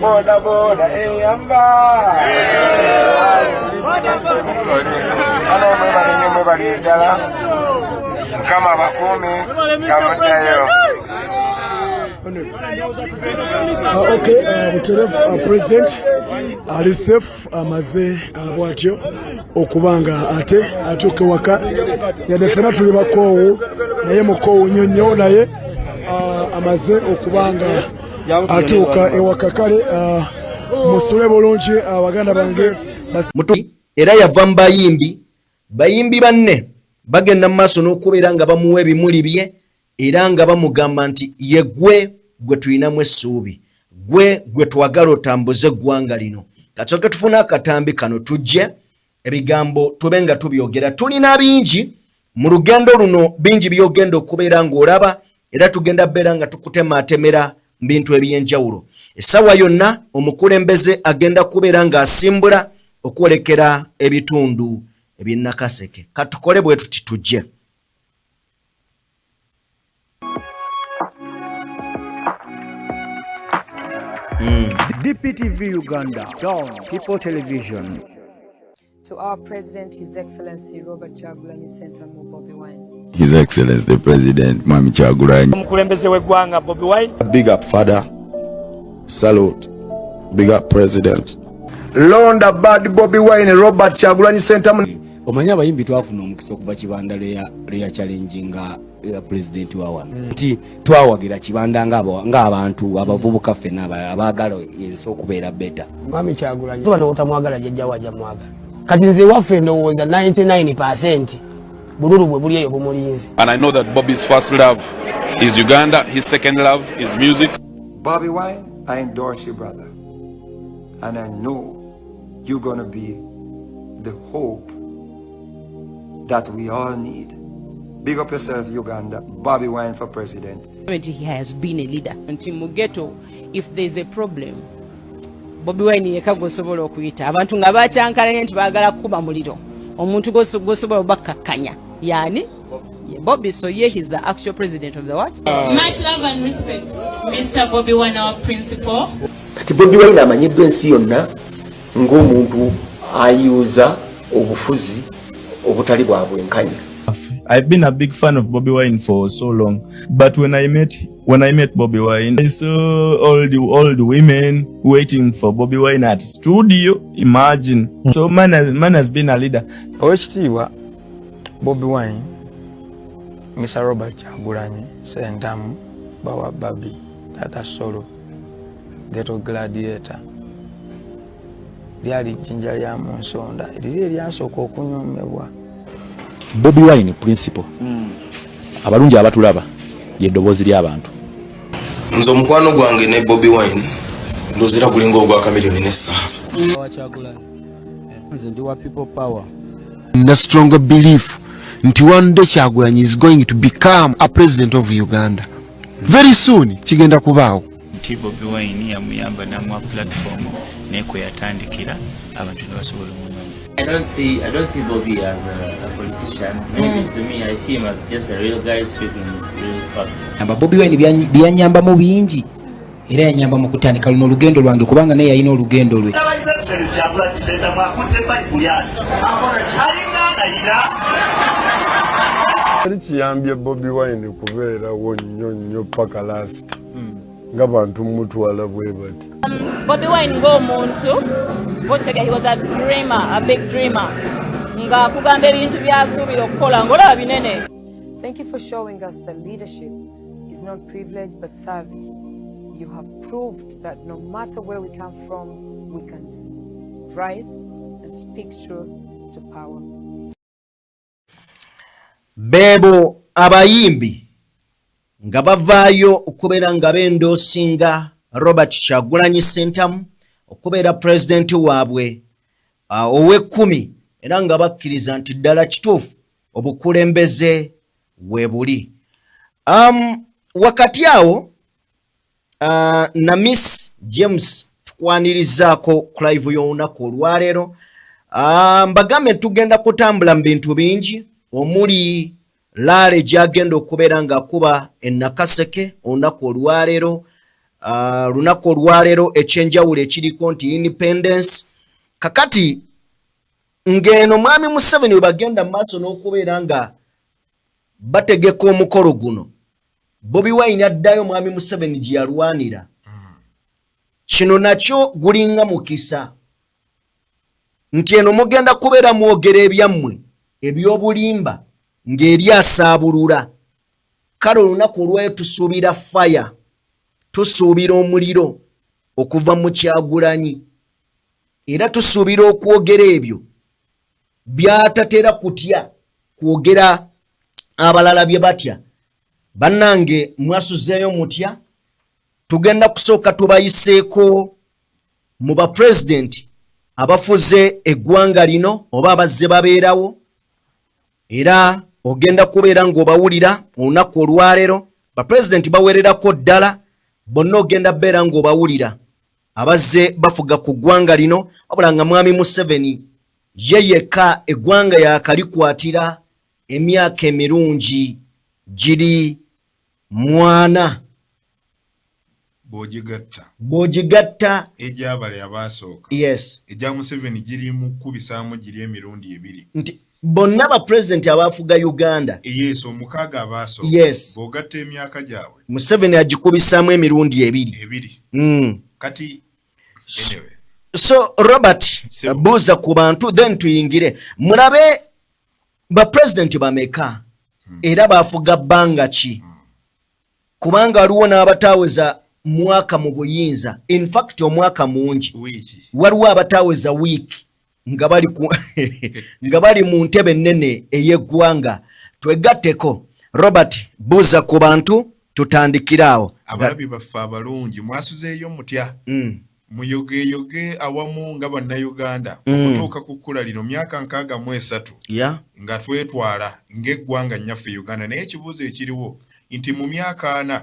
Boda boda eyamba. Ano mwebale nnyo, mwebale ddala. Mukama abakuume nga muddayo. Okay, buterevu president ali safe, amaze bwatyo okuba nga ate atuuka ewaka, yadde ffena tuli bakoowu, naye mukoowu nnyo nnyo, naye amaze okuba nga atuuka ewaka. Kale musule bulungi, baganda bange. Era yava mu bayimbi, bayimbi banne bagenda mu maaso n'okubeera nga bamuwa ebimuli bye era nga bamugamba nti ye gwe gwe tulinamu essuubi, gwe gwe twagala otambuze eggwanga lino. Kasooke tufune akatambi kano, tujje ebigambo tube nga tubyogera. Tulina bingi mu lugendo luno, bingi byogenda okubeera ng'olaba, era tugenda beera nga tukutemaatemera mu bintu ebyenjawulo. Essaawa yonna omukulembeze agenda kubeera ng'asimbula okwolekera ebitundu eby'e Nakaseke. Katukole bwe tuti, tujje. DPTV Uganda, Dawn People Television. To our President, His Excellency Robert Kyagulanyi Ssentamu Bobi Wine. His Excellency the President, Mwami Kyagulanyi. Omukulembeze w'eggwanga Bobi Wine. Big up, father. Salute. Big up, President. Londa Bad Bobi Wine, Robert Kyagulanyi Ssentamu. Omanyi abayimbi twafuna omukisa okuva Kibanda lwe yachallenginga pulezidenti wa wano, nti twawagira Kibanda ng'abantu abavubuka ffenna abaagala ensi okubeera better. Mwami Kyagulanyi oba notamwagala, jjajja wajja mwagala. Kati nze waffe ndowooza 99% bululu bwe buli eyo bumulinze. And I know that Bobby's first love is Uganda, his second love is music. Bobby Wine, I endorse you, brother. And I know you're gonna be the hope that we all need. Big up yourself, Uganda. Bobby Wine for president. He has been a leader. Nti mu ghetto, if there's a problem, Bobi Wine yekka gwosobola okuyita. Abantu nga bakyankalanye nti baagala kukuba muliro, omuntu gwosobola obakkakkanya yani ye Bobby. So ye, he's the actual president of the what? Much love and respect, Mr. Bobby Wine, our principal. Kati Bobi Wine amanyiddwa ensi yonna ng'omuntu ayuza obufuzi obutali bwa bwenkanya. I've been a big fan of Bobby Wine for so long, but when I met Bobby Wine, I saw all the old women waiting for Bobby Wine at studio. Imagine. So man has been a leader. Owekitiibwa Bobi Wine, Mr Robert Kyagulanyi Sentamu, bawa Babi, Tata Solo, Ghetto Gladiator, lyali jjinja lya mu nsonda eriri eryasooka okunyomebwa. Bobi Wine principal, abalungi abatulaba, yeddoboozi ly'abantu. Nze omukwano gwange ne Bobi Wine ndowooza era gulinga ogwa Chameleone n'essaawa. Nze ndi wa People Power. Na strong belief nti one day Kyagulanyi is going to become a president of Uganda very soon, kigenda kubaawo. Nti Bobi Wine yamuyamba namuwa platform, naye kwe yatandikira abantu ne basobola omunoonya. I don't see Bobby as a politician. Maybe to me, I see him as just a real guy speaking real facts. Amba Bobi Wine byanyambamu bingi, era yanyamba mu kutandika luno olugendo lwange, kubanga naye yalina olugendo lwe. Kyagulanyi Ssentamu akutte Bayibuli ati alinga alayira. Teri kiyambye Bobi Wine kubeerawo nnyo nnyo paka last nga bantu mutwala bwe bati. Bobby Wine ng'omuntu, Bochega, he was a dreamer, a big dreamer. Nga kugamba ebintu by'asuubira okukola ng'olaba binene. Thank you for showing us that leadership is not privilege but service. You have proved that no matter where we come from, we can rise and speak truth to power. Beebo abayimbi nga bavaayo okubeera nga bendorsinga Robert Kyagulanyi Ssentamu okubeera pulezidenti waabwe ow'ekkumi, era nga bakkiriza nti ddala kituufu obukulembeze we buli. Wakati awo na Miss James tukwanirizaako ku live y'olunaku olwaleero. Mbagambe tugenda kutambula mu bintu bingi. omuli laale gyagenda okubeera ng'akuba e Nakaseke olunaku olwaleero. Lunaku olwaleero ekyenjawulo ekiriko nti independence. Kakati ng'eno Mwami Museveni we bagenda mu maaso n'okubeera nga bategeka omukolo guno, Bobi Wine addayo Mwami Museveni gye yalwanira. Kino nakyo gulinga mukisa nti eno mugenda kubeera mwogera ebyammwe eby'obulimba ng'eri asaabulula. Kale olunaku olwayo tusuubira faya, tusuubira omuliro okuva mu Kyagulanyi, era tusuubira okwogera ebyo byatatera kutya kwogera abalala bye batya. Bannange mwasuzeeyo mutya? Tugenda kusooka tubayiseeko mu bapulezidenti abafuze eggwanga lino oba abazze babeerawo, era ogenda kubeera ng'obawulira olunaku olwaleero. Bapulezidenti bawererako ddala, bonna ogenda beera ng'obawulira abazze bafuga ku ggwanga lino, wabula nga Mwami Museveni ye yekka eggwanga yakalikwatira emyaka emirungi giri mwana. Bw'ogigatta. Bw'ogigatta. Egy'abali abaasooka. Yes. Egya Museveni giri mu kukubisaamu giri emirundi ebiri. Nti bonna ba president abaafuga Uganda. Yes, omukaaga abaasooka. Yes. Bw'ogatta emyaka gyabwe. Museveni agikubisaamu emirundi ebiri. Ebiri. Kati anyway. So Robert, buuza ku bantu then tuyingire. Mulabe ba president bameka era baafuga bbanga ki? Kubanga waliwo n'abataaweza mwaka mu buyinza, in fact omwaka mungi, waliwo abataaweza wiiki nga bali ku nga bali mu ntebe ennene ey'eggwanga. Twegatteko. Robert, buuza ku bantu tutandikire awo. Abalabi baffe abalungi, mwasuzeeyo mutya? Muyogeyoge awamu nga Bannayuganda okutuuka ku kkula lino myaka 63 nga twetwala ng'eggwanga nnyaffe Uganda, naye ekibuuzo ekiriwo nti mu myaka 40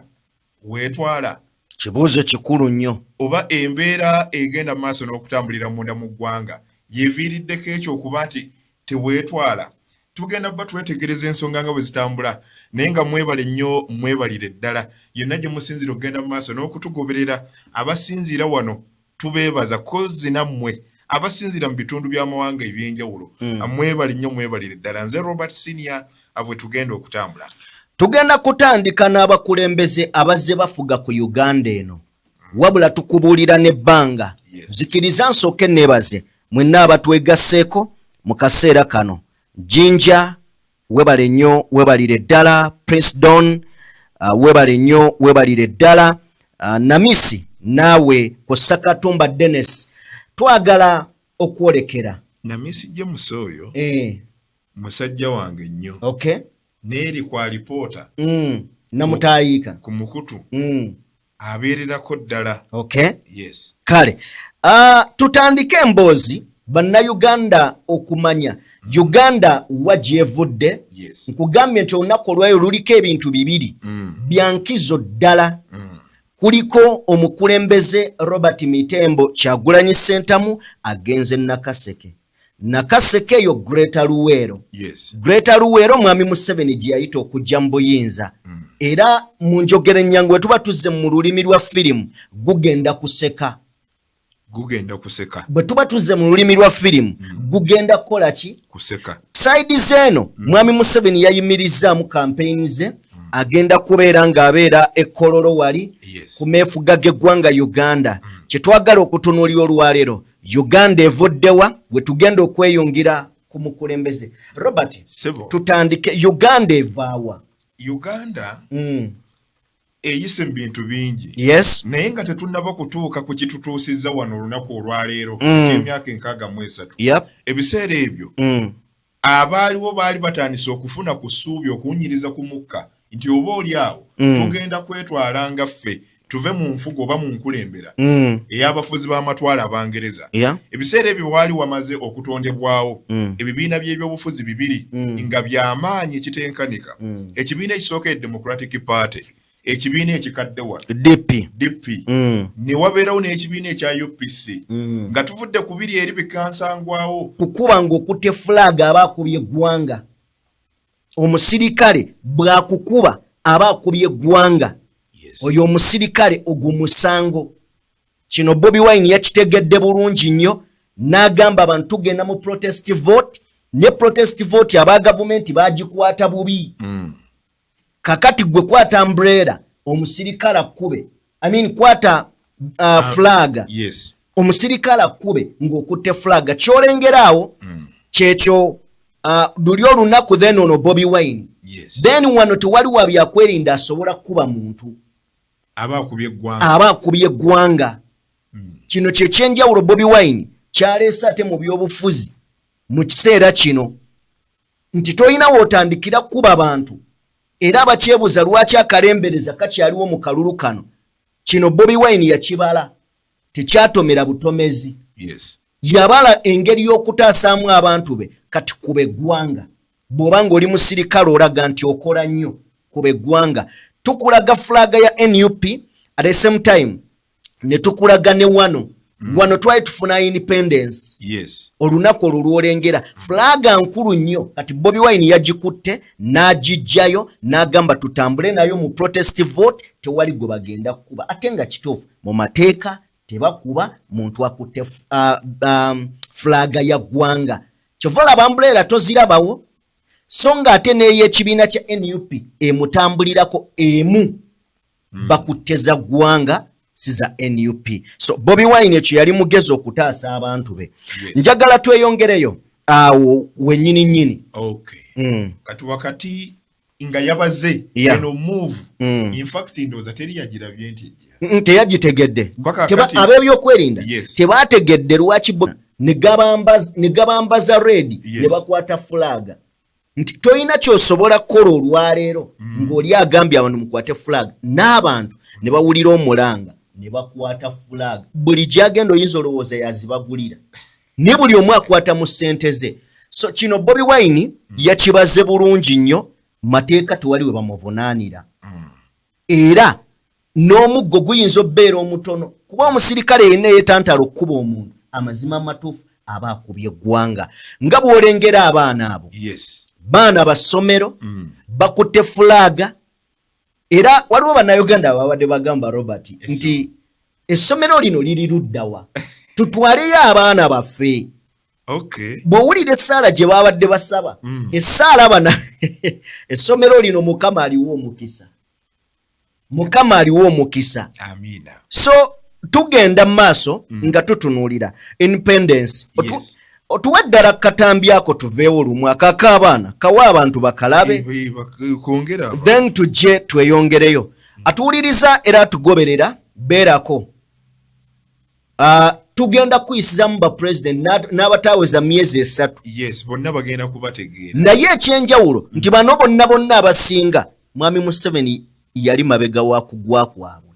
weetwala? Kibuuzo kikulu nnyo. Oba embeera egenda mu maaso n'okutambulira munda mu ggwanga yeviiriddeko ekyo okuba nti teweetwala? Tugenda kuba twetegereza ensonga nga bwe zitambula, naye nga mwebale nnyo, mwebalire ddala yonna gye musinziira okugenda mu maaso n'okutugoberera. Abasinziira wano tubeebaza, kozzi nammwe abasinziira mu bitundu by'amawanga eby'enjawulo, mwebale nnyo, mwebalire ddala. Nze Robert Senior, bwe tugenda okutambula. Tugenda kutandika n'abakulembeze abazze bafuga ku Uganda eno, wabula tukubuulira n'ebbanga. Nzikiriza nsooke neebaze mwenna abatwegasseeko mu kaseera kano. Jinja, webale nnyo, webalire ddala. Prince Don, webale nnyo, webalire ddala. Namisi naawe ku Sakatumba Dennis, twagala okwolekera Namisi James oyo musajja wange nnyo. Neeri ku alipoota Namutayiika ku mukutu abeererako ddala. Yes. Kale tutandike emboozi Bannayuganda okumanya Uganda wa gyevudde. Nkugambye nti olunaku olwayo luliko ebintu bibiri byankizo ddala. Kuliko omukulembeze Robert Mitembo Kyagulanyi Ssentamu agenze Nakaseke. Nakaseke eyo Greater Luweero. Greater Luweero Mwami Museveni gye yayita okujja mu buyinza. Era mu njogera ennyangu bwe tuba tuzze mu lulimi lwa firimu gugenda kuseka. Gugenda kuseka. Bwe tuba tuzze mu lulimi lwa firimu gugenda kukola ki? Kuseka. Saidi zeeno Mwami Museveni yayimirizzaamu kampeyini ze, agenda kubeera ng'abeera e Kololo wali ku meefuga g'eggwanga Uganda. Kye twagala okutunuulira olwaleero, Uganda evuddewa, we tugenda okweyungira ku mukulembeze. Robert, tutandike. Uganda evaawa? Uganda eyise mu bintu bingi. Naye nga tetunnaba kutuuka ku kitutuusizza wano olunaku olwaleero eky'emyaka 63. Ebiseera ebyo abaaliwo baali batandise okufuna ku ssuubi, okuwunyiriza ku mukka nti oba oli awo tugenda kwetwala nga ffe tuve mu nfuga oba mu nkulembera ey'abafuzi b'amatwale Abangereza. Ebiseera ebyo waali wamaze okutondebwawo ebibiina by'ebyobufuzi bibiri nga by'amaanyi ekitenkanika. Ekibiina ekisooka ye Democratic Party, ekibiina ekikadde wano DP. DP. Ne wabeerawo n'ekibiina ekya UPC. Nga tuvudde ku biri eri bikansangwawo. Kukuba ng'okutte flag aba akubye eggwanga. Omusirikale bw'akukuba aba akubye eggwanga. Oyo omusirikale ogwo musango. Kino Bobi Wine yakitegedde bulungi nnyo n'agamba abantu tugenda mu protest vote, ne protest vote aba gavumenti bagikwata bubi. Kakati gwe kwata umbrella omusirikale akkube, I mean kwata flag. Omusirikale akkube ng'okutte flag, kyolengera awo kyekyo luli olunaku. Then ono Bobi Wine, then wano tewali wa byakwerinda asobola kukuba muntu. Aba akubye eggwanga. Aba akubye eggwanga. Kino kyekyenjawulo Bobi Wine kyaleese ate mu byobufuzi mu kiseera kino, nti tolina wootandikira kukuba bantu. Era abakyebuuza lwaki akalembereza kakyaliwo mu kalulu kano, kino Bobi Wine yakibala, tekyatomera butomezi. Yabala engeri y'okutaasaamu abantu be. Kati kuba eggwanga, bw'oba ng'oli musirikale olaga nti okola nnyo, kuba eggwanga. Tukulaga flag ya NUP, at the same time ne tukulaga ne wano. Wano twali tufuna independence. Olunaku olwo lwolengera flag nkulu nnyo. Kati Bobi Wine yagikutte n'agijjayo n'agamba tutambule nayo mu protest vote, tewali gwe bagenda kukuba. Ate nga kituufu, mu mateeka tebakuba muntu akutte flag ya ggwanga. Kyova olaba umbrella tozirabawo, so nga ate n'ey'ekibiina kya NUP emutambulirako emu. Bakutte za ggwanga, si za NUP. So Bobi Wine ekyo yali mugezi okutaasa abantu be. Njagala tweyongereyo awo wennyini nnyini. Okay. Kati wakati nga yabaze eno move, in fact ndowooza teri yagirabye nti ejja. Teyagitegedde. Mpaka Ab'ebyokwerinda tebategedde lwaki ne gabambaza red, ne bakwata flag, nti tolina kyosobola kukola olwaleero ng'oli agambye abantu mukwate flag, n'abantu ne bawulira omulanga ne bakwata flag. Buli gyagenda oyinza olowooza yazibagulira, ne buli omu akwata mu ssente ze. So kino Bobi Wine yakibaze bulungi nnyo, mateeka tewali we bamuvunaanira. Era n'omuggo guyinza okubeera omutono, kuba omusirikale yenna yeetantala okukuba omuntu, amazima amatuufu aba akubye eggwanga. Nga bw'olengera abaana abo, baana basomero, bakutte flag. Era waliwo bannayuganda babadde bagamba Robert nti essomero lino liri luddawa, tutwaleyo abaana baffe. Bw'owulira essaala gye babadde basaba, essaala bana essomero lino, Mukama aliwo omukisa, Mukama aliwo omukisa. Amiina. So tugenda mu maaso nga tutunuulira independence. Otuwe ddala katambi ako tuveewo lumu, akaka abaana kawa abantu bakalabe. Kwongera. Then tujje tweyongereyo. Atuwuliriza era atugoberera, beerako. Tugenda kuyisizamu ba president n'abataweza myezi 3. Yes, bonna bagenda kubategeera. Naye ekyenjawulo nti bano bonna bonna abasinga, Mwami Museveni yali mabega wa kugwa kwabwe.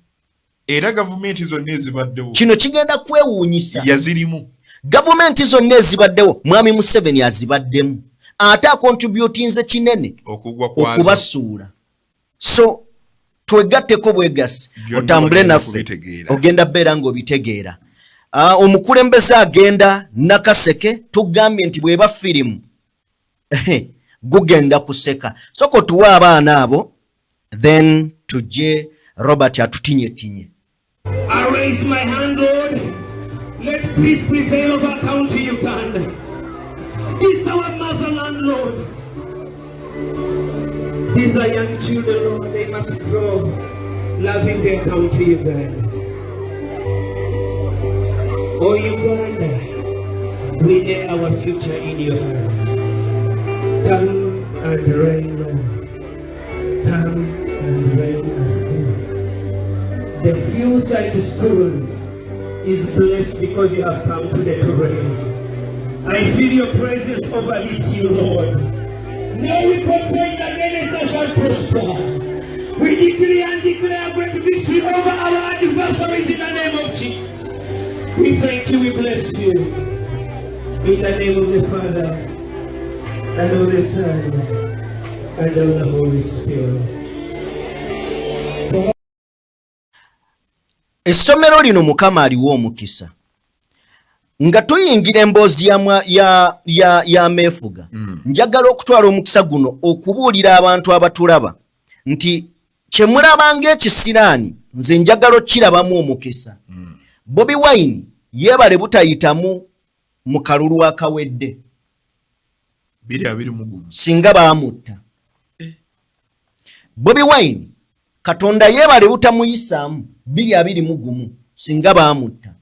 Era gavumenti zonna ezibaddewo, kino kigenda kwewuunyisa, yazirimu. Gavumenti zonna ezibaddewo, Mwami Museveni azibaddemu, ate akontributinze kinene okugwa kwazo, okubasuula. So twegatteko bwegasi, Byonna otambule bagenda naffe, kubitegeera. Ogenda beera ng'obitegeera. Omukulembeze agenda Nakaseke, tugambye nti bw'eba firimu gugenda kuseka. Soka otuwe abaana abo, then tujje Robert atutinyetinye. I raise my hand, Lord. Let peace prevail over country Uganda. It's our motherland, Lord. These are young children, Lord. They must grow loving their country, Uganda. Oh, Uganda, we lay our future in your hands. Come and reign, Lord. Come and reign as King. The Hillside School is blessed because you have come today to reign. I feel your presence over this hill, Lord. No weapon formed against us shall prosper. We decree and declare great victory over our adversaries in the name of Jesus. We thank you, we bless you. In the name of the Father, and of the Son, and of the Holy Spirit. Essomero lino Mukama aliwo omukisa. Nga tuyingira emboozi ya meefuga, njagala okutwala omukisa guno okubuulira abantu abatulaba nti kyemulaba ng'ekisiraani, nze njagala okukirabamu omukisa. Bobi Wine yeebale butayitamu mu kalulu akawedde. 2021. Singa baamutta. Bobi Wine, Katonda yeebale butamuyisaamu 2021, singa baamutta.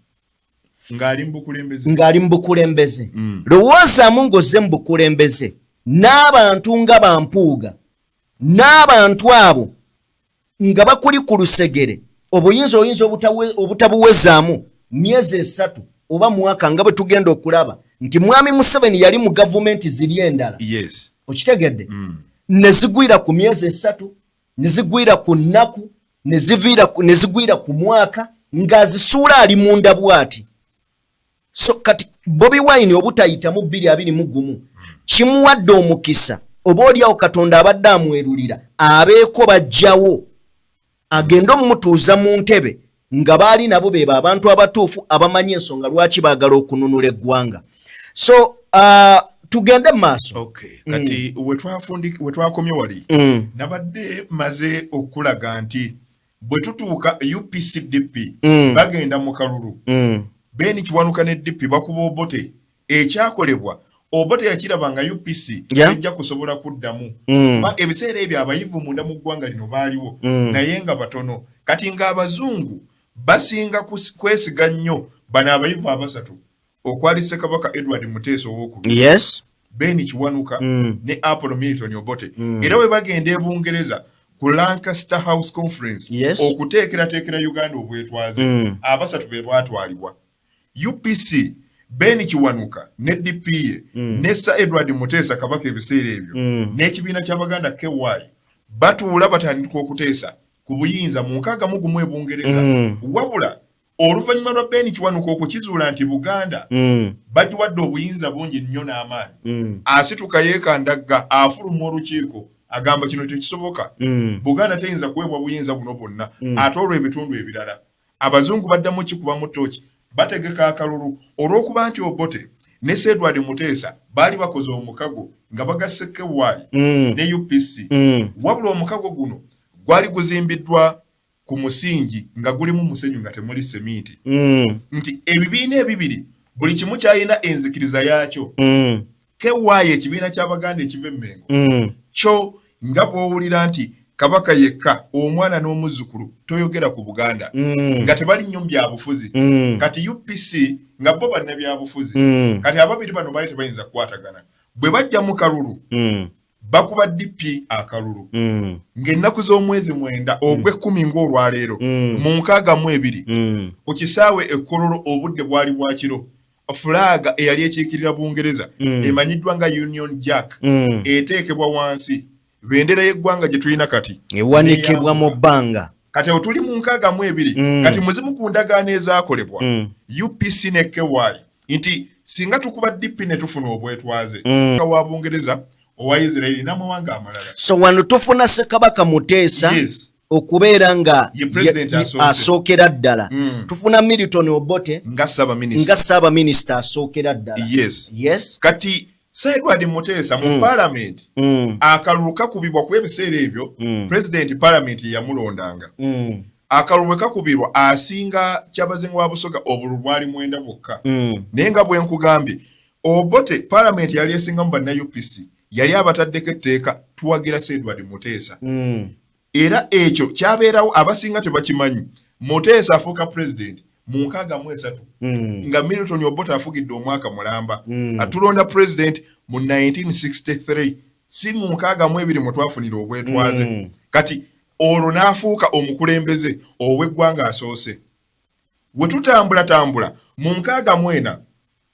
Ng'ali mu bukulembeze. Ng'ali mu bukulembeze. Lowoozaamu ng'ozze mu bukulembeze n'abantu nga bampuuga n'abantu abo nga bakuli ku lusegere, obuyinza oyinza obutabuwezaamu myezi 3 oba mwaka, nga bwe tugenda okulaba nti Mwami Museveni yali mu gavumenti ziri endala. Okitegedde? Ne zigwira ku myezi 3, ne zigwira ku nnaku, ne zigwira ku mwaka, ng'azisuula ali munda bw'ati. So kati Bobi Wine obutayitamu 2021 kimuwadde omukisa, oba oliawo Katonda abadde amwerulira abeeko bajjawo agende omumutuuza mu ntebe nga baali nabo beba abantu abatuufu abamanyi ensonga lwaki baagala okununula eggwanga. So tugende mu maaso. Okay. Kati wetwakomye wali, nabadde maze okulaga nti bwe tutuuka UPCDP bagenda mu kalulu, Ben Kiwanuka ne DP bakuba Obote. Ekyakolebwa, Obote yakiraba nga UPC ejja kusobola kuddamu. Kuba ebiseera ebyo abayivu munda mu ggwanga lino baaliwo, naye nga batono. Kati ng'abazungu basinga kwesiga nnyo bano abayivu abasatu okwali Ssekabaka Edward Muteesa Owokubiri, Ben Kiwanuka ne Apollo Milton Obote. Era bwe bagenda e Bungereza ku Lancaster House Conference okuteekerateekera Uganda obwetwaze, abasatu be baatwalibwa: UPC, Ben Kiwanuka ne DP ne Sir Edward Muteesa Kabaka ebiseera ebyo, n'ekibiina ky'Abaganda KY. Batuula batandika okuteesa ku buyinza mu 61 e Bungereza. Wabula oluvannyuma lwa Ben Kiwanuka okukizuula nti Buganda bagiwadde obuyinza bungi nnyo n'amaanyi, asituka yeekandagga, afuluma olukiiko, agamba kino tekisoboka, Buganda teyinza kuweebwa buyinza buno bwonna, ate olwo ebitundu ebirala. Abazungu baddamu kikubamu ttooki, bategeka akalulu. Olw'okuba nti Obote ne Sir Edward Muteesa baali bakoze omukago nga bagasse KY ne UPC, wabula omukago guno gwali guzimbiddwa ku musingi nga gulimu musenyu nga temuli seminti, nti ebibiina ebibiri buli kimu kyalina enzikiriza yaakyo. KY, ekibiina ky'Abaganda ekiva Emmengo, kyo nga bw'owulira nti Kabaka yekka, omwana n'omuzzukulu, toyogera ku Buganda, nga tebali nnyo mu byabufuzi. Kati UPC nga bo bannabyabufuzi. Kati ababiri bano baali tebayinza kukwatagana. Bwe bajja mu kalulu, bakuba DP akalulu ng'ennaku z'omwezi 9 ogw'ekkumi ng'olwaleero mu 62 ku kisaawe e Kololo. Obudde bwali bwa kiro. Fulaaga eyali ekiikirira Bungereza emanyiddwa nga Union Jack eteekebwa wansi, bendera y'eggwanga gye tulina kati ewanikibwa mu bbanga. Kati awo tuli mu 62. Kati muzimu ku ndagaano ezaakolebwa UPC ne KY nti singa tukuba DP ne tufuna obwetwaze wa Bungereza, owa Israeli n'amawanga amalala. So wano tufuna Ssekabaka Muteesa okubeera nga ye president asoose. Asookera ddala. Tufuna Milton Obote nga ssaabaminisita, nga ssaabaminisita asookera ddala. Yes. Yes. Kati Sir Edward Muteesa mu parliament, akalulu kakubibwa, ku ebiseera ebyo president parliament yeyamulondanga. Akalulu bwe kakubirwa, asinga Kyabazinga wa Busoga obululu bwali 9 bwokka. Naye nga bwe nkugambye, Obote parliament yali esingamu banna UPC, yali abataddeko etteeka, tuwagira Sir Edward Muteesa. Era ekyo kyabeerawo, abasinga tebakimanyi. Muteesa afuuka president mu 63 nga Milton Obote afugidde omwaka mulamba. Atulonda president mu 1963, si mu 62 mwe twafunira obwetwaze. Kati olwo n'afuuka omukulembeze ow'eggwanga asoose. We tutambulatambula mu 64,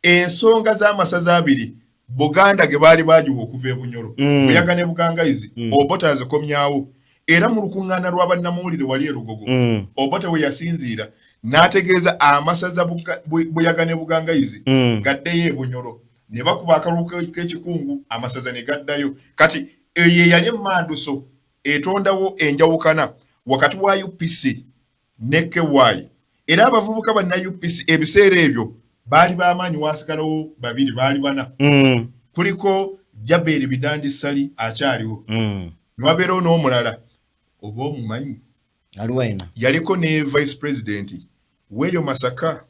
ensonga z'amasaza abiri Buganda ge baali baagiwa okuva e Bunyoro, Buyaga ne Bugangayizi, Obote azikomyawo. Era mu lukuŋŋaana lwa bannamawulire wali e Lugogo, Obote we yasinziira n'ategeeza amasaza Buyaga ne Bugangayizi gaddeyo e Bunyoro, ne bakuba akalulu k'ekikungu, amasaza ne gaddayo. Kati eyo eyali emmanduso etondawo enjawukana wakati wa UPC ne KY. Era abavubuka banna UPC ebiseera ebyo Baali b'amaanyi, wasigalawo babiri, baali bana. Kuliko Jaberi Bidandi Ssali akyaliwo, ne wabeerawo n'omulala oba omumanyi. Aliwaina. Yaliko ne vice president weeyo Masaka,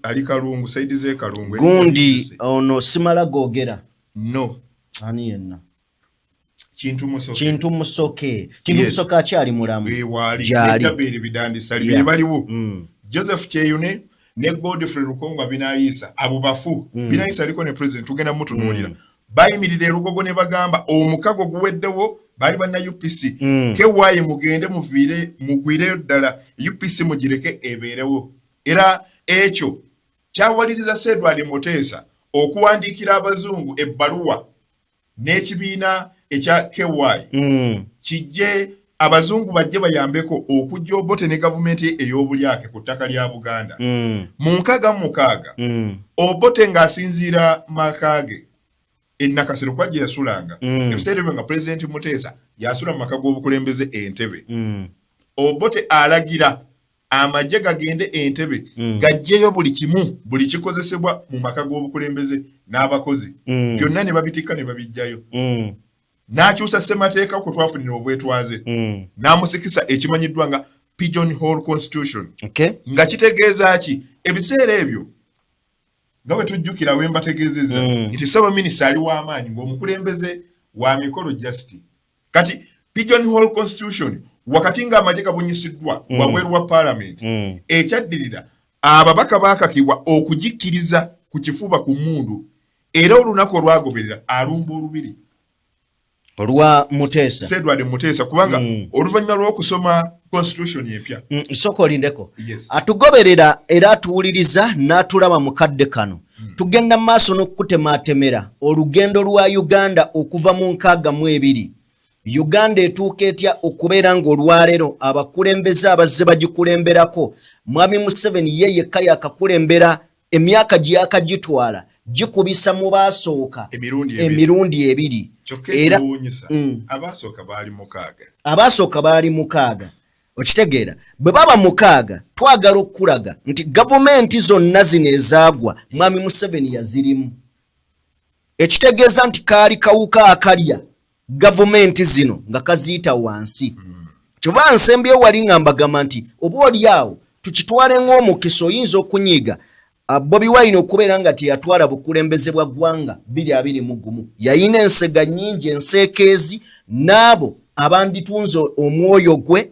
ali Kalungu, side z'e Kalungu. Gundi ono simala googera. No. Ani yenna? Kintu Musoke. Kintu Musoke. Kintu Musoke akyali mulamu. Waali. Gyali. Jaberi Bidandi Ssali, bye baliwo. Joseph Kyeyune ne Godfrey Lukongwa Binaisa, abo bafu. Binaisa aliko ne president, tugenda mutunuulira. Bayimirira e Lugogo ne bagamba omukago guweddewo, baali banna UPC. KY mugende muviire mugwireyo ddala, UPC mugireke ebeerewo. Era ekyo kyawaliriza Sir Edward Muteesa okuwandiikira abazungu ebbaluwa n'ekibiina ekya KY kijje, abazungu bajje bayambeko okujja Obote ne gavumenti ey'obulyake ku ttaka lya Buganda. Mu 66, Obote ng'asinziira maka ge e Nakasero kwa gye yasulanga, ebiseera ebyo nga Pulezidenti Muteesa yasula mu maka g'obukulembeze Entebe, Obote alagira amagye gagende Entebe, gajjeyo buli kimu, buli kikozesebwa mu maka g'obukulembeze n'abakozi, byonna ne babitikka ne babijjayo. N'akyusa ssemateeka kwe twafunira obwetwaze, n'amusikisa ekimanyiddwa nga Pigeon Hole Constitution. Nga kitegeeza ki? Ebiseera ebyo nga bwe tujjukira, we mbategeezezza nti ssaabaminisita ali w'amaanyi ng'omukulembeze wa mikolo just kati Pigeon Hole Constitution, wakati ng'amagye gabunyisiddwa wabweru wa paalamenti, ekyaddirira ababaka baakakibwa okugikkiriza ku kifuba ku mmundu, era olunaku olwagoberera alumba olubiri olwa Muteesa. Sir Edward Muteesa, kubanga oluvannyuma lw'okusoma constitution empya. Sooka olindeko. Yes. Atugoberera era atuwuliriza n'atulaba mu kadde kano, tugenda mu maaso n'okukutemaatemera olugendo lwa Uganda okuva mu 62. Uganda etuuka etya okubeera ng'olwaleero abakulembeze abazze bagikulemberako, Mwami Museveni ye yekka yakakulembera emyaka gyakagitwala gikubisa mu baasooka emirundi ebiri. Emirundi ebiri. Kyokka era ekyewuunyisa, abasooka baali 6. Abasooka baali 6. Okitegeera, bwe baba 6, twagala okukulaga nti gavumenti zonna zino ezaagwa, Mwami Museveni yazirimu, ekitegeeza nti kaali kawuka akalya gavumenti zino nga kaziyita wansi. Kyova nsembyewo wali nga mbagamba nti oba oli awo tukitwale ng'omukisa oyinza okunyiiga Bobi Wine okubeera nga teyatwala bukulembeze bwa ggwanga 2021. Yayina ensega nnyingi, enseekeezi n'abo abanditunze omwoyo gwe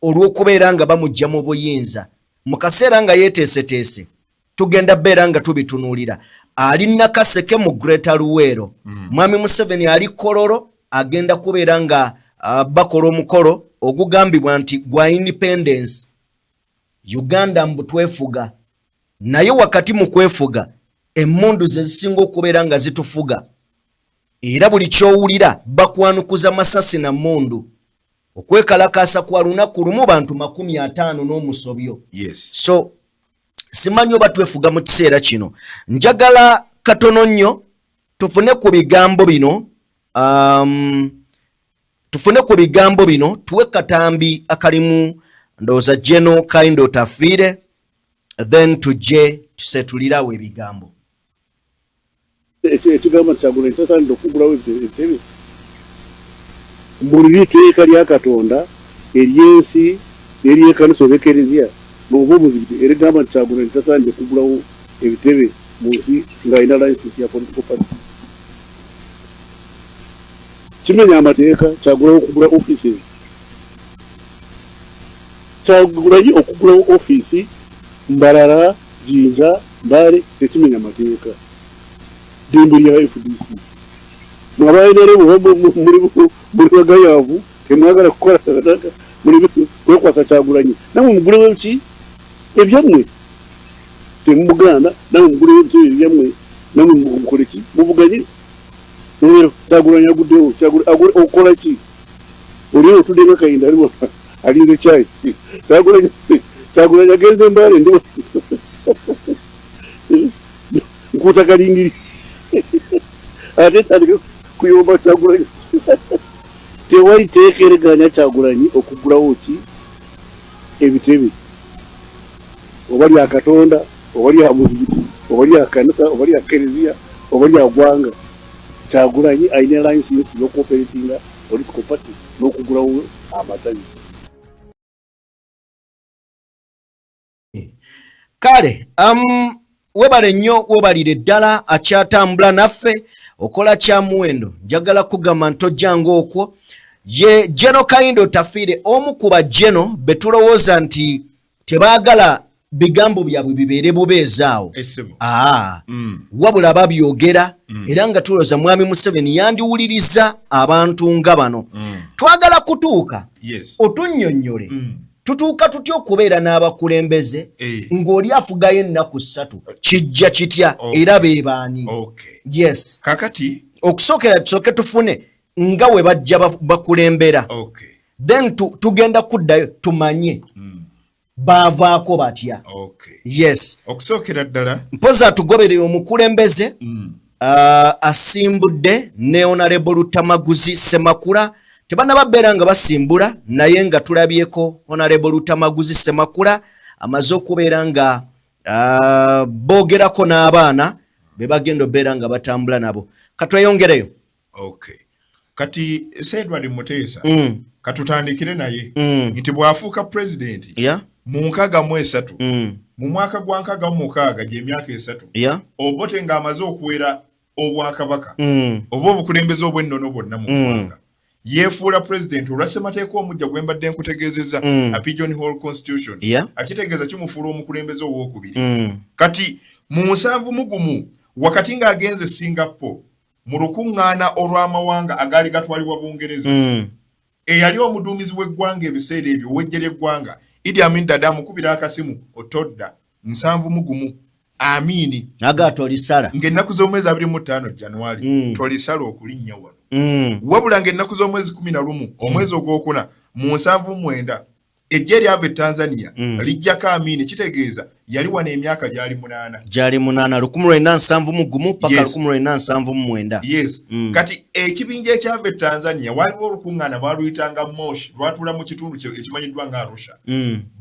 olw'okubeera nga bamujja mu buyinza mu kaseera nga yeeteeseteese. Tugenda beera nga tubitunuulira. Ali Nakaseke mu Greater Luweero, Mwami Museveni ali Kololo, agenda kubeera nga bakola omukolo ogugambibwa nti gwa independence. Uganda mbu twefuga, naye wakati mu kwefuga emmundu ze zisinga okubeera nga zitufuga, era buli ky'owulira bakwanukuza masasi na mmundu. Okwekalakaasa kwa lunaku lumu bantu 50 n'omusobyo. So simanyi oba twefuga mu kiseera kino. Njagala katono nnyo tufune ku bigambo bino, tuwe katambi akalimu ndowooza Geno Kahinda Otafiire, then tujje tuseetulirawo ebigambo. Ekigamba nti Kyagulanyi tasaanidde okugulawo ebitebe, buli liteeka lya Katonda ery'ensi n'eryekanisa oba ekereziya oba omuzikiti erigamba nti Kyagulanyi tasaanidde kugulawo ebitebe mu nsi ng'alina license ya political party. Kimenya amateeka Kyagulanyi okugula offices. Kyagulanyi okugulawo ofiisi Mbarara, Jinja, Mbale tekimenya mateeka, ddembe lya FDC. Mwe aba NRM oba muli bagayavu, temwagala kukola, muli kwekwasa Kyagulanyi, namwe mugulewo ki ebyammwe, temumugaana, namwe mugulewo ebitebe ebyammwe, namwe mukole ki, muvuganye. Kyagulanyi aguddewo okukola ki? Oli otudde nga Kayinda ali alinze kyayi. Kyagulanyi agenze Mbale, ndi nkuuta kalingiri ate tandike kuyomba Kyagulanyi. Tewali teeka eriganya Kyagulanyi okugulawo ki ebitebe oba lya Katonda. Oba lya muzigiti, oba lya kanisa, oba lya kereziya, oba lya ggwanga. Kyagulanyi alina license y'okuoperatinga political party n'okugulawo amatabi. Kale webale nnyo, webalire ddala akyatambula naffe, okola kya muwendo. Njagala kugamba ntojjanga okwo ye Geno Kahinda Otafiire, omu ku bajeno be tulowooza nti tebaagala bigambo byabwe bibeere bubeezaawo. Aa, wabula babyogera era nga tulowooza Mwami Museveni yandiwuliriza abantu nga bano. Twagala kutuuka otunnyonnyole tutuuka tutya okubeera n'abakulembeze ng'oli afugayo ennaku 3, kijja kitya era beebaani? Yes. Kakati okusookera tusooke tufune nga we bajja bakulembera, then tugenda kuddayo tumanye baavaako batya. Yes. Okusookera ddala, mpozi atugobereye omukulembeze asimbudde ne Honorable Lutamaguzi Semakula. Tebanaba beera nga basimbula, naye nga tulabyeko Honorable Lutamaguzi Semakula amaze okubeera nga boogerako n'abaana be bagenda obeera nga batambula nabo. Katweyongereyo. Okay. Kati Sir Edward Muteesa, katutandikire naye nti bw'afuuka pulezidenti mu 63, mu mwaka gwa 66, gy'emyaka 3, Obote ng'amaze okuwera obwakabaka oba obukulembeze obw'ennono bwonna mu ggwanga, yeefuula pulezidenti olwa ssemateeka omujja gwe mbadde nkutegeezezza, a Pigeon Hole Constitution. Akitegeeza kimufuula omukulembeze owookubiri. Kati mu 71, wakati ng'agenze Singapore mu lukuŋŋaana olw'amawanga agaali gatwalibwa Bungereza, eyali omuduumizi w'eggwanga ebiseera ebyo ow'eggye ly'eggwanga, Idi Amin Dada, amukubira akasimu, otodda 71 Amiini aga tolisala ng'ennaku z'omwezi 25 Januari, tolisala okulinnya wano. Wabula ng'ennaku z'omwezi 11 omwezi ogwokuna mu 79, ejje eryava e Tanzania lijjako Amiini. Kitegeeza yali wano emyaka gyali 8. Gyali 8, 1971 paka 1979. Yes. Kati ekibinja ekyava e Tanzania, waliwo olukuŋŋaana baluyitanga Moshi, lwatuula mu kitundu ekimanyiddwa nga Arusha.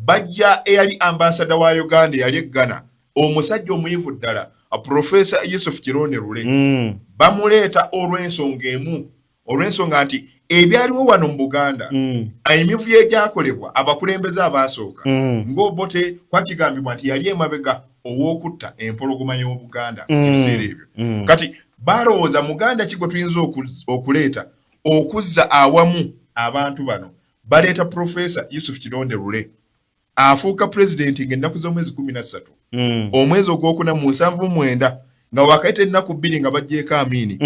Bajja eyali ambasada wa Uganda eyali e Ghana, omusajja omuyivu ddala, Profesa Yusuf Kironde Lule. Bamuleeta olw'ensonga emu, olw'ensonga nti ebyaliwo wano mu Buganda, emivuyo egyakolebwa abakulembeze abaasooka ng'Obote, kwakigambibwa nti yali emabega ow'okutta empologoma y'Obuganda ebiseera ebyo. Kati balowooza muganda ki gwe tuyinza okuleeta okuzza awamu abantu bano? Baleeta Profesa Yusuf Kironde Lule. Afuuka pulezidenti ng'ennaku z'omwezi 13 omwezi ogwokuna mu 79, nga wakayita ennaku 2 nga baggyeko Amiini.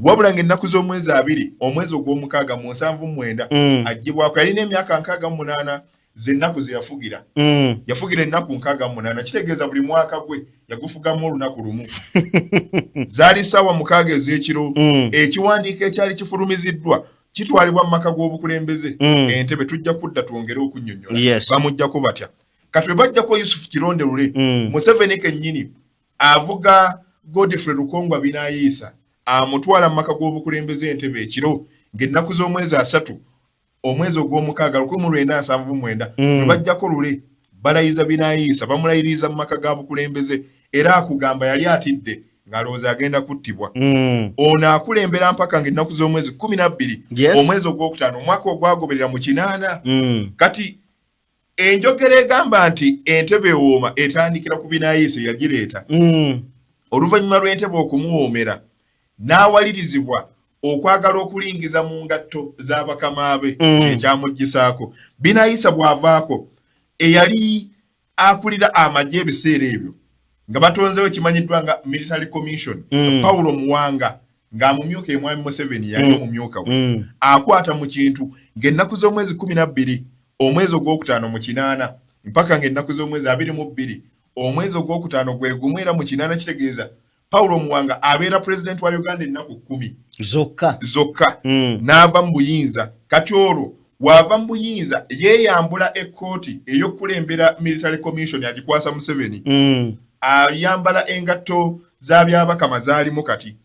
Wabula ng'ennaku z'omwezi 20 omwezi ogw'omukaaga mu 79 aggyibwako. Yalina emyaka 68 zennaku ze yafugira. Yafugira ennaku 68, kitegeeza buli mwaka gwe yagufugamu olunaku lumu. Zaali ssaawa 6 ez'ekiro. Ekiwandiiko ekyali kifulumiziddwa kitwalibwa mu maka g'obukulembeze Entebe. Tujja kudda twongere okunnyonnyola bamuggyako batya. Kati bwe bajjako Yusuf Kironde Lule, Museveni kennyini avuga Godfrey Lukongwa Binayiisa, amutwala mu maka g'obukulembeze Entebe ekiro ng'ennaku z'omwezi 30 omwezi ogw'omukaaga 1979. Bwe bajjako Lule, balayiza Binayiisa, bamulayiriza mu maka ga bukulembeze, era akugamba yali atidde ng'alowooza agenda kuttibwa. Ono akulembera mpaka ng'ennaku z'omwezi 12 omwezi ogwokutaano omwaka ogwagoberera mu 80. Kati enjogera egamba nti entebe ewooma etandikira ku Binayiisa yagireeta. Oluvannyuma lw'entebe okumuwoomera, n'awalirizibwa okwagala okulingiza mu ngatto z'abakama be, kyekyamuggyisaako. Binayiisa bw'avaako, eyali akulira amagye ebiseera ebyo nga batonzewo ekimanyiddwa nga Military Commission, Paulo Muwanga, ng'amumyuka emwami Museveni yali omumyuka we, akwata mu kintu ng'ennaku z'omwezi 12 omwezi ogwokutaano mu 80, mpaka ng'ennaku z'omwezi 22 omwezi ogwokutaano gwe gumu era mu 80. Kitegeeza Paulo Muwanga abeera pulezidenti wa Uganda ennaku 10 zokka. Zokka, n'ava mu buyinza. Kati olwo waava mu buyinza, yeeyambula ekkooti ey'okukulembera Military Commission, agikwasa Museveni. Ayambala engatto za Byabakama zaalimu kati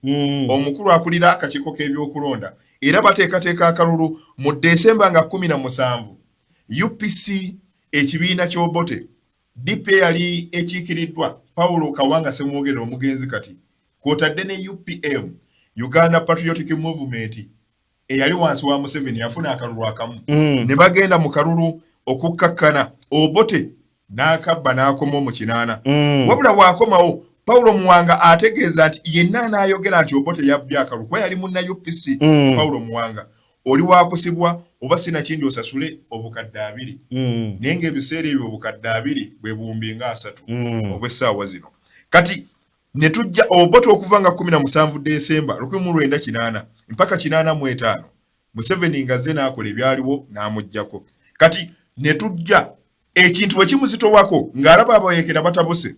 omukulu akulira akakiiko k'ebyokulonda, era bateekateeka akalulu mu Desemba nga 17. UPC, ekibiina ky'Obote. DP eyali ekiikiriddwa Paulo Kawanga Ssemwogerere omugenzi kati kw'otadde ne UPM, Uganda Patriotic Movement, eyali wansi wa Museveni yafuna akalulu akamu ne bagenda mu kalulu okukkakkana Obote n'akabba n'akoma mu 80. Wabula bw'akomawo Paulo Muwanga ategeeza nti yenna anaayogera nti Obote yabbye akalulu kuba yali munna UPC. Paulo Muwanga oli wakusibwa oba sinakindi osasule 20,000. Naye ng'ebiseera ebyo 20,000 bwe 30,000 obw'essaawa zino. Kati ne tujja Obote okuva nga 17 Desemba 1980 mpaka 85, Museveni nga azze n'akola ebyaliwo n'amuggyako. Kati ne tujja ekintu bwe kimuzitowako ng'alaba abayeekera batabuse,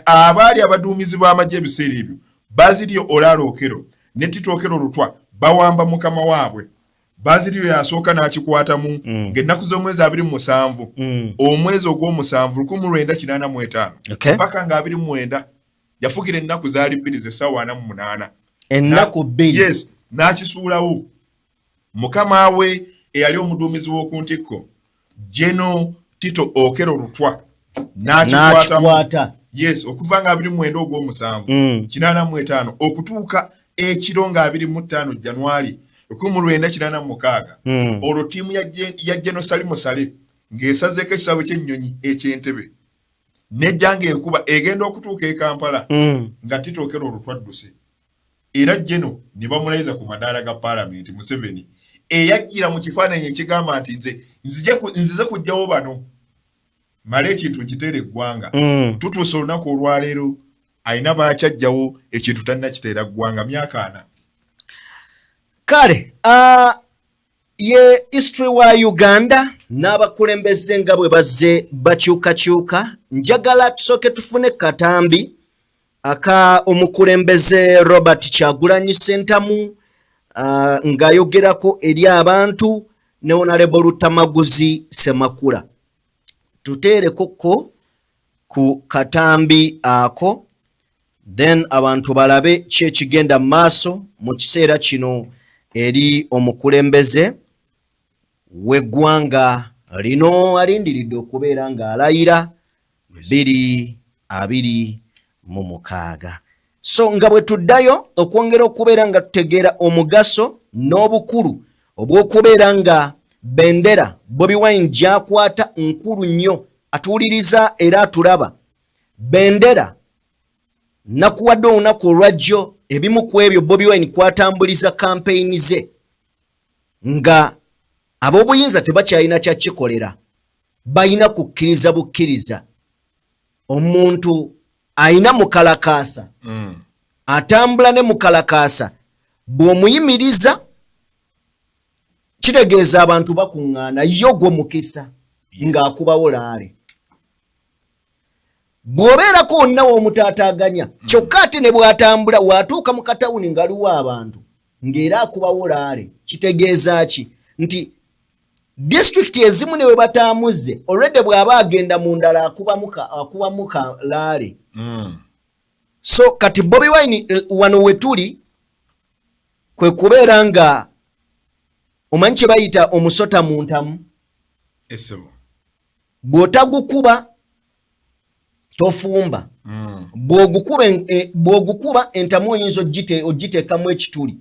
abaali abaduumizi b'amagye ebiseera ebyo, Bazilio Olara Okello ne Tito Okello Lutwa, bawamba mukama waabwe. Bazilio yasooka n'akikwatamu ng'ennaku z'omwezi 27 omwezi ogw'omusanvu 1985 paka nga 29. Yafugira ennaku zaali 2 z'essaawa 48. Ennaku 2. Yes, n'akisuulawo. Mukama we eyali omuduumizi w'oku ntikko, General Tito Okello Lutwa, n'akikwatamu. N'akikwata. Yes, okuva nga 29 ogw'omusanvu 85 okutuuka ekiro nga 25 Januari 1986. Olwo ttiimu ya General Salim Saleh ng'esazeeko ekisaawe ky'ennyonyi eky'Entebe nejja ng'enkuba egenda okutuuka e Kampala nga Tito Okello Lutwa adduse, era General ne bamulayiza ku madaala ga Paalamenti. Museveni eyajjira mu kifaananyi ekigamba nti nze nzize kujjawo bano male ekintu nkiteera eggwanga. Tutuuse olunaku olwaleero, alina bakyajjawo, ekintu tannakiteera ggwanga, myaka 40. Kale ye history wa Uganda n'abakulembeze nga bwe bazze bakyukakyuka. Njagala tusooke tufune katambi aka omukulembeze Robert Kyagulanyi Ssentamu ng'ayogerako eri abantu ne Honorable Lutamaguzi Ssemakula. Tuteerekoko ku katambi ako, then abantu balabe ki ekigenda mu maaso mu kiseera kino eri omukulembeze w'eggwanga lino alindiridde okubeera ng'alayira 2026. So nga bwe tuddayo okwongera okubeera nga tutegeera omugaso n'obukulu obw'okubeera nga bendera Bobi Wine gy'akwata nkulu nnyo. Atuwuliriza era atulaba, bendera nakuwadde olunaku olwajjo ebimu ku ebyo Bobi Wine kwatambuliza kampeyini ze nga ab'obuyinza tebakyalina kyakikolera, balina kukkiriza bukkiriza. Omuntu ayina mukalakaasa atambula ne mukalakaasa, bw'omuyimiriza kitegeeza abantu bakuŋŋaana. Yo gwe mukisa ng'akubawo laale bw'obeerako wonna w'omutaataaganya. Kyokka ate ne bw'atambula w'atuuka mu katawuni ng'aliwo abantu ng'era akubawo laale. Kitegeeza ki? Nti disitulikiti ezimu ne we bataamuze olwedde, bw'aba agenda mu ndala akubamu ka laale. So kati Bobi Wine wano we tuli kwe kubeera nga omanyi kye bayita omusota mu ntamu. Esebo. Bw'otagukuba tofumba. Bw'ogukuba entamu oyinza ogiteekamu ekituli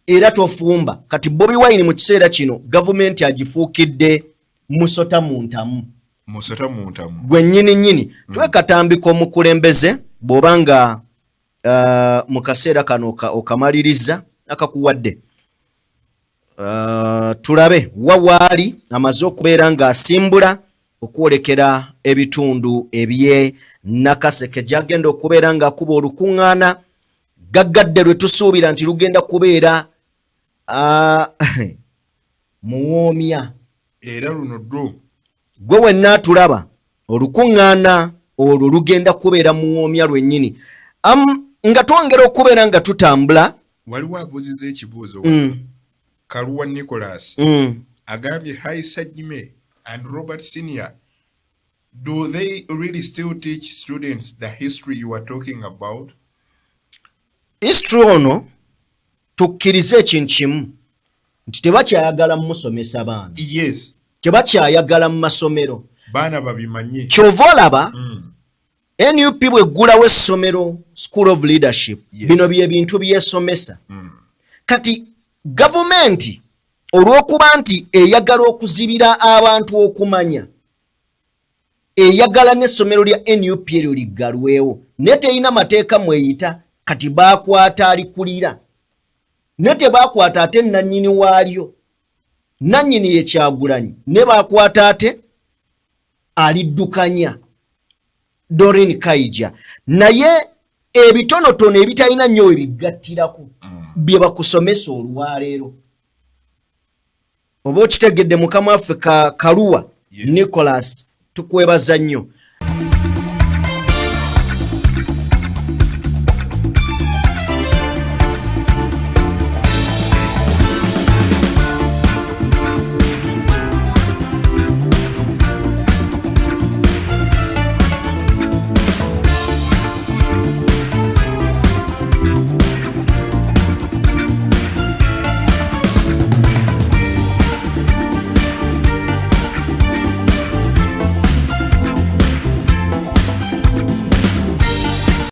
era tofumba. Kati Bobi Wine mu kiseera kino gavumenti agifuukidde musota mu ntamu. Musota mu ntamu. Gwe nnyini nnyini. Twekatambika omukulembeze bw'oba nga mu kaseera kano okamaliriza akakuwadde. Tulabe wa waali amaze okubeera ng'asimbula okwolekera ebitundu eby'e Nakaseke gy'agenda okubeera ng'akuba olukuŋŋaana gaggadde lwe tusuubira nti lugenda kubeera muwoomya. Era luno ddo. Gwe wenna atulaba, olukuŋŋaana olwo lugenda kubeera muwoomya lwennyini. Nga twongera okubeera nga tutambula. Waliwo abuuziza ekibuuzo. Kaluwa Nicholas agambye, "Hi Sajime and Robert Senior, do they really still teach students the history you are talking about?" History ono tukkirize ekintu kimu nti tebakyayagala musomesa baana. Tebakyayagala mu masomero. Baana babimanye. Kyova olaba NUP bweggulawo essomero School of Leadership, bino bye bintu byesomesa. Kati gavumenti olw'okuba nti eyagala okuzibira abantu okumanya, eyagala n'essomero lya NUP eryo liggalwewo, naye terina mateeka mweyita. Kati bakwata alikulira, naye tebakwata ate nannyini waalyo. Nannyini ye Kyagulanyi, ne bakwata ate aliddukanya Doreen Kaija. Naye ebitonotono ebitalina nnyo we bigattirako bye bakusomesa olwaleero, oba okitegedde. Mukama waffe Kaluwa Nicholas, tukwebaza nnyo.